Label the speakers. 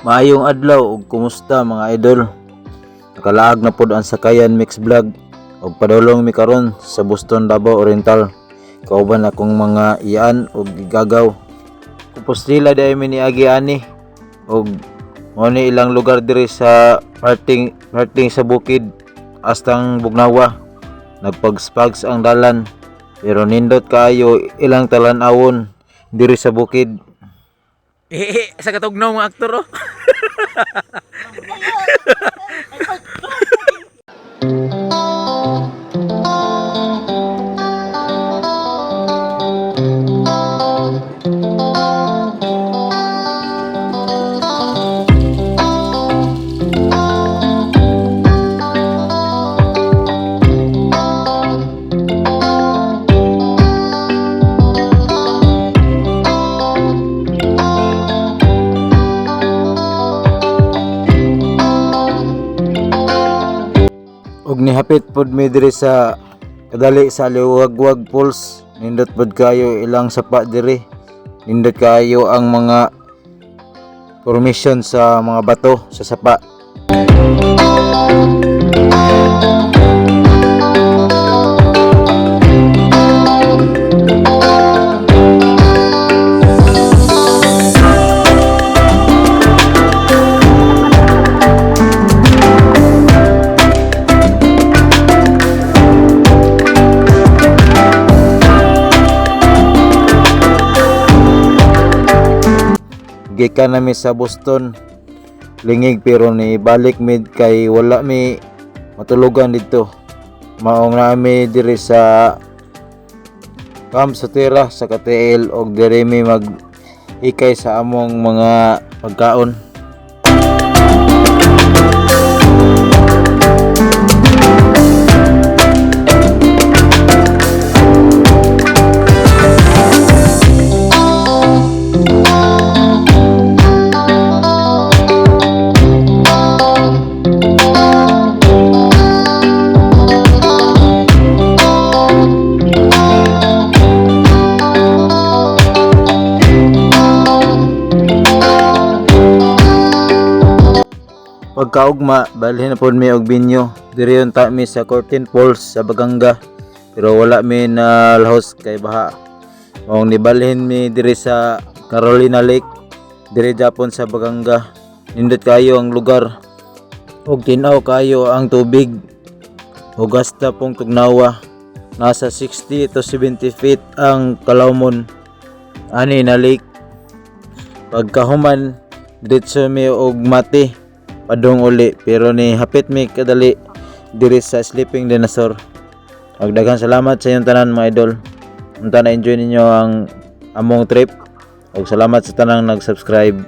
Speaker 1: Maayong adlaw ug kumusta, mga idol. Nakalaag na pod ang Sakayan Mix Vlog ug padulong mi karon sa Buston, Davao Oriental. Kauban akong mga iyaan ug gigagaw. Compostela diay mi niagi ani ug mao ni ilang lugar diri sa parting parting sa bukid hastang Bugnawa. Nagpagspags ang dalan pero nindot kaayo ilang talan-awon diri sa bukid.
Speaker 2: Eh, sa katugnaw mga aktor oh.
Speaker 1: Ug nihapit pod mi diri sa kadali sa Liwagwag Falls. Nindot pod kayo ilang sapa diri. Nindot kayo ang mga formation sa mga bato sa sapa. Gikan nami sa Boston lingig pero ni balik mi kay wala mi matulugan didto. Maong nami diri sa Camp Sotera sa KTL og diri mi mag ikay sa among mga pagkaon. Pagkaugma, balhin na pod mi og binyo. Diri unta mi sa Curtain Falls sa Baganga. Pero wala mi na lahos kay baha. Maong nibalhin mi diri sa Carolina Lake, diri Japon sa Baganga. Nindot kayo ang lugar. Og tinaw kayo ang tubig. Ug hasta pong tugnawa. Nasa 60 to 70 feet ang kalawmon ani na lake. Pagkahuman, diretso mi og mati padung uli pero ni hapit mi kadali diri sa Sleeping Dinosaur. Ug daghang salamat sa inyong tanan, mga idol. Unta na enjoy ninyo ang among trip. Ug salamat sa tanang nag-subscribe.